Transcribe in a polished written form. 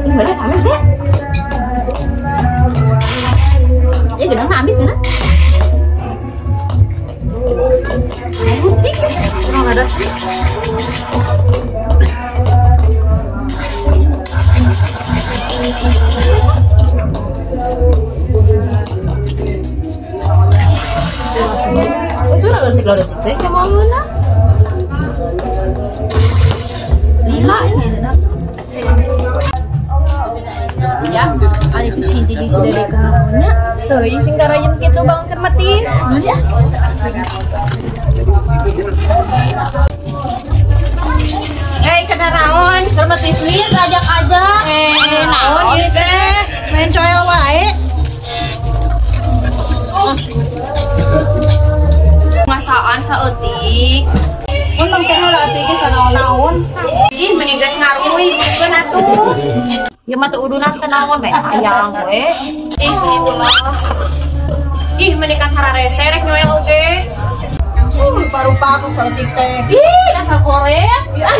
Gimana amis deh? Ya genang amis kan? Putih, kurang ada. Sudah letik-letik teh mau ngeunah. Lila ini. Ya, ari tu si jadi si dari kemana? Teuing sing darayeun kitu Bang Kermetis. Ya. Hei, kenaraon? Kermetis mir ajak-ajak. Naon ieu teh? Main coel wae. Ngasaan saeutik. Mun mangkena lah api ge canaon-naon. Ih, meni geus ngaruih bukeun atuh. Ya mah teu udunan teh naon we hayang we. Ih, meni ulah. Ih, meni kasararese rek nyoel oge. Rupa-rupa aku saeutik teh. Ih, dasar koret. Ya, ah,